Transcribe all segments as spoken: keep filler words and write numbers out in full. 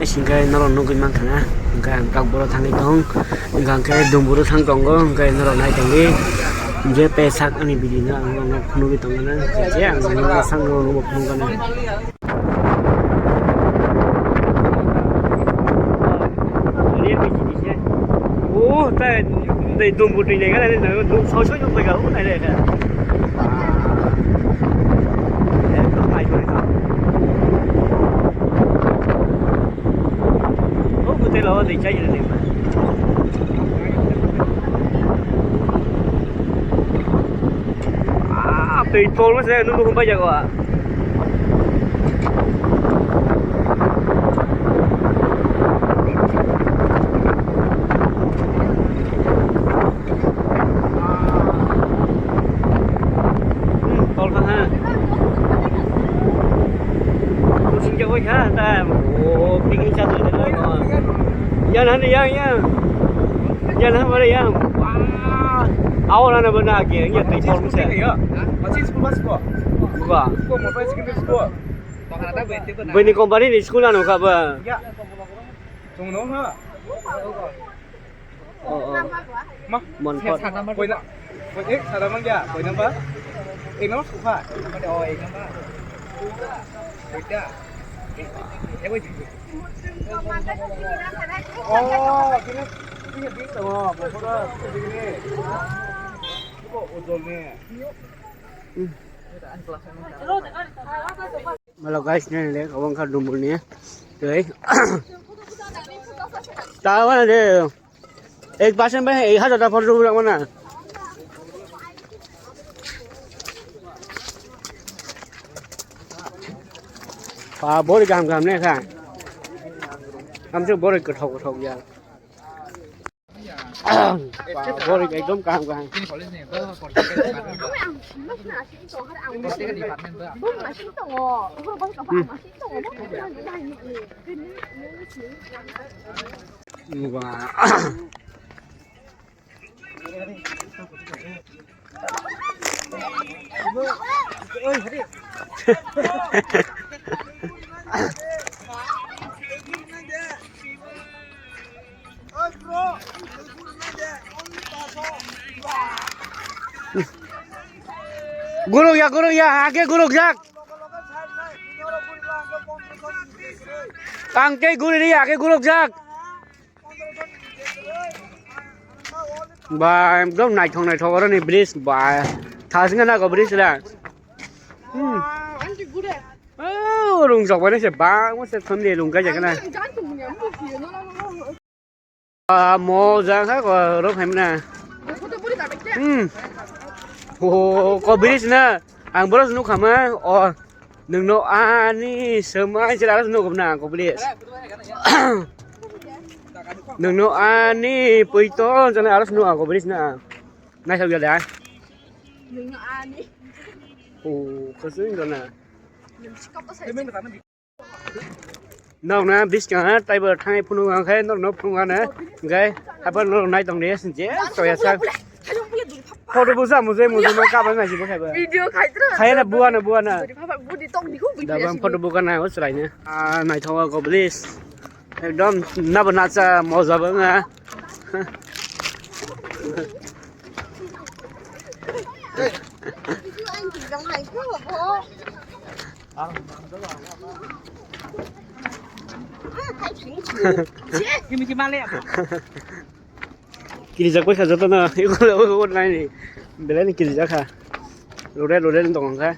Hingke norok nugui mankha na, hingke ang kok boro thangwi tong, hingke ang khe dumburu thang tongo, hingke norok nai tongdi, je pesak ani video no ang norok nugui tongmani, je ang norok sango phunukgana. Oh, tai, tai dumbur twi nai gana, soi soi nugui ga, oh, nai nai. O hotel o de chai de ba. Ah, tei tol se nunu hum ba jago. Hmm, tol ka ha. Kusing jago ha ta. Oh, picnic sa tu de. Yan han yan yan. Yan han mare yan. Wah. Awal ana bana ke ya tei tol se. Ya. Masih sekolah sekolah. Buka. Sekolah motor secondary school. Bini company ni school ano ka ba. Ya. Tungno ha. Oh, oh. Ma, Monpot. Koi na, koi ek sara mang ya, koi number? Ek number sukha. Oh, ek number. Koi ta? Eh, koi. Oh, kini, kini bis to, bo pura, kini. Ko ujol ne. Malo guys, nini le obo wngkha dumbur ni tei. Tawa de ek percent bai ek hajar ta photo rok mana. Pa bori gam gam ne kha. Am se bori kothok kothok ya. Bori ekdom kaham kaham. Guruk ya, guruk ya, age guruk jak. Kang tei guri ri age guruk jak. Ba, ekdom naithok naithok oro ni bridge ba. Thasing na ko bridge ra. Hmm. Oh, rung jok bai se ba, mo se thon de rung kai jak na. Ah, mo jang kha ko ro phaimna. Hmm. Ho, ko bridge na. Ang boros nukha ma. O, nungno ani semai jela aros nukha na ko bridge. Nungno ani puito jana aros nukha ko bridge na. Naithok ya da. Nungno ani. O, khosung jana. Nung sikap to sai. Nokna biskang ha taibo thangwi phunuk ang khe norokno phunuk ano hwnkhe haphar norok nai tong di je toya sak. Photo busa mujai mujai ma kabang nai jibo khaiba. Video khaitro. Khayana buana buana. Budi photo bukana o chwraino. Ah, naithogo ko please. Ekdom nabo nacha moja bo wngya. Kirijak bai kha joto no, ego le ego nai ni, belai ni kirijak kha, lore lore ni tong kha.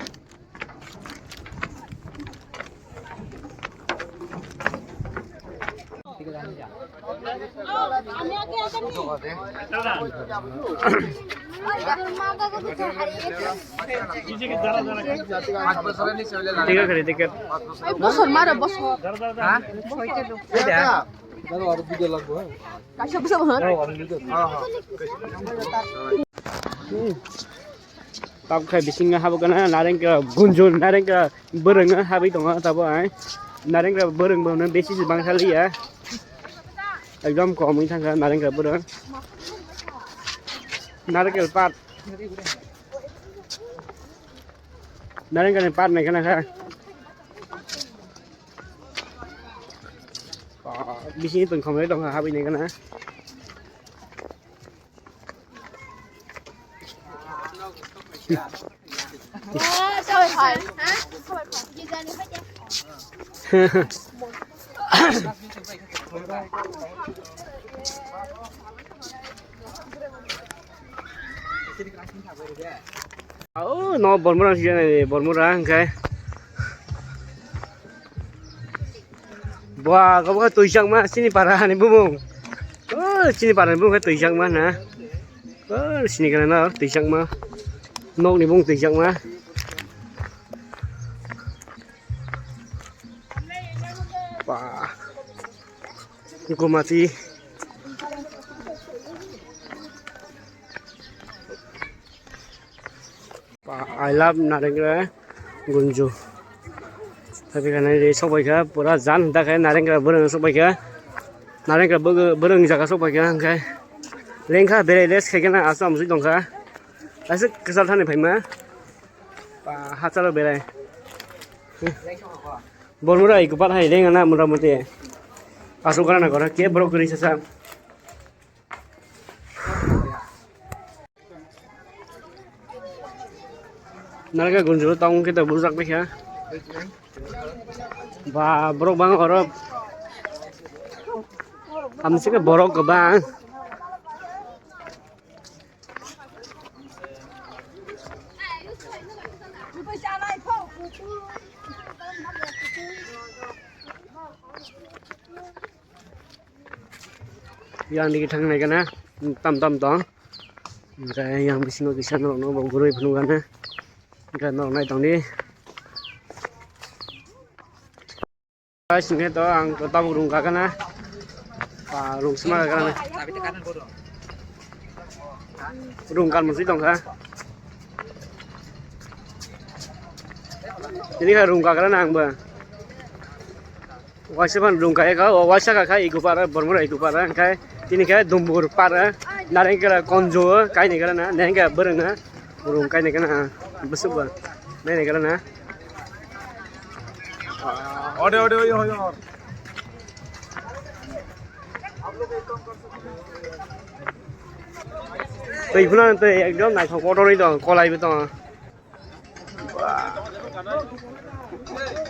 Ticket khari, ticket. Bosor maro, bosor. Ha? Kaisa bwsa bo, ha? Tabuk khai bisingo habwi gana narengka gunjun, narengka bwrwng habwi tongo tabuk ai. Narengka bwrwng bo besi se bangsa liya. Ekdom kom wng thangkha narengka bwrwng. Narengka pat. Narengka ni pat nai khana kha. Bising tongkhormani tongkha habini gana. Oh, no, Bormura sih ni, Bormura hingke. Wah, kabo khe twijakma, chini para ni bumung. Oh, chini para ni bumung khe twijakma na. Oh, sini kana na twijakma. Nok ni bumung twijakma. Wah. Gumati. I love Narengkra Gunju. Tapi kana ri sok bai kha, pura jan da khe Narengkra bwrwng sok bai kha. Narengkra bwrwng jaga sok bai kha, hingkhe lengkha berai rest khaikhe na aswk amsui tongkha. Aswk kwchal thani phaima. Hachalo berai. Bormura iko pat hai lengana mura mute. Aswk gana na gora ke borok kwrwi sasa. Narga gunjuro tong kita bujak bekha. Ba, borok bang oro. Amsike borok bang. Yang digi thang nai kana tam tam tong. Hingke yang bisingo kisa norokno bo gurui phunukgana. Hingke norok nai tongdi. Guys, hingke to ang to tabuk rung kakana. Ah, rung sima kakana. Rung kan musi tongkha. Tini kha rung kakana ang bo. Waisa phan rung kaya kha, o waisa kha kha iko para, Bormura iko para, hingkhe tini khe Dumbur para, Narengkra konjo, kaini khe na, Narengkra bwrwng na, rung kaini khe na, bwswk ba, naini khe na. Ode, ode, ode, ode. Twi phano twi ekdom naithok kotorwi tong, kolaibo tong.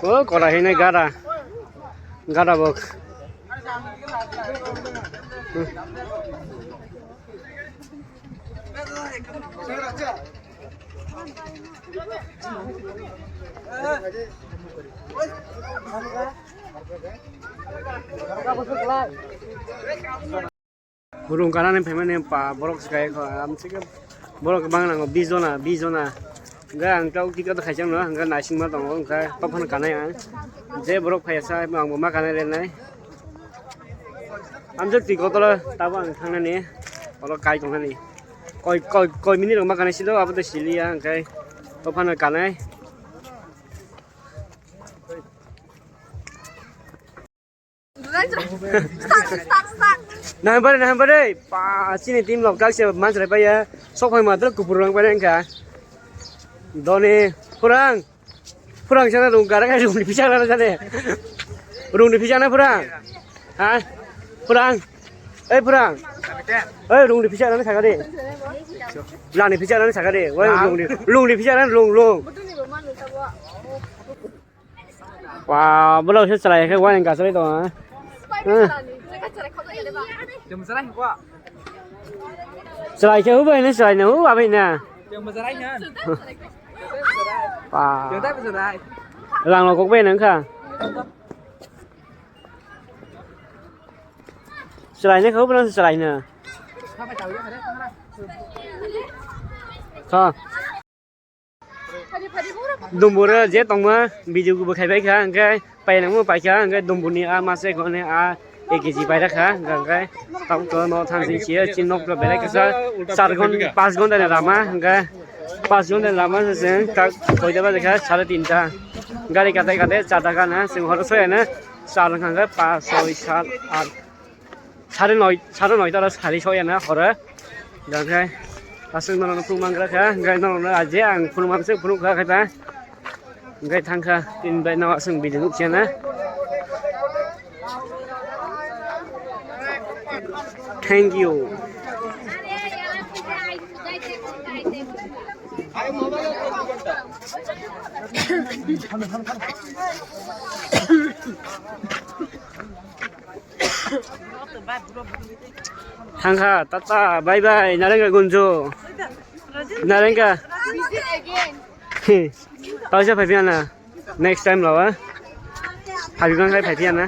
O kora hini gara. Gara bok. Rung kanani phaimani pa borok se kaya kho, amsike borok bang nango, bis jona, bis jona. Hingke ang tabuk ticket khaijak no, hingke naisingma tongo, hingke tokphano kanai ang. Je borok phaiya sa, ang bo ma kanai lenai. Amsuk twi kotolo tabuk ang thangnani, oro kai tongnani. Koi, koi, koi minute rok ma kanai silo, abo to siliya, hingke tokphano kanai. Naham bare, naham bare. Pa, chini team lok tak se manchrai paiya. Sok phai matro kupur rang pai wngkha. Doni, Purang. Purang sana rung gara kai rung ni pisa na sana. Rung ni pisa na Purang. Ha? Purang. Eh, Purang. Eh, rung ni pisa na sana de. Lang ni pisa na sana de. Wai rung ni, rung ni pisa na rung, rung. Wah, belok se chwrai khe waining kachari tongo. Chwrai khe hubai ni chwrai no hubai na. Wah. Lang no kok bai nang kha. Chwrai ne kha hubai na chwrai no. Kha. Dumbur je tongma video bo khai bai kha, hingke painangmo paikha, hingke Dumbur ni a masa kone a ek kg paira kha, hingke tabuk to no thansing chiya chin nok to belai kisa char ghon-, panch ghonta ni lama, hingke panch ghonta ni lama se tak koita baje kha, sare tinta gari katai katai charta gana, chwng horo soyana char wngkha, hingke panch, soi, sat, at. Sare noi, sare noi tara sari soyana horo. Hingke aswk norokno phunuk mangra kha, hingke norokno aje ang phunuk mamswk phunuk kha khe ta. Hingke thangkha, tini bai no aswk video nukchana. Thank you. Thangkha, tata, bye bye, Narengga Gunju. Narengga. Tausa phaiphiyana. Next time lawa. Phaibikang khai phaiphiyana.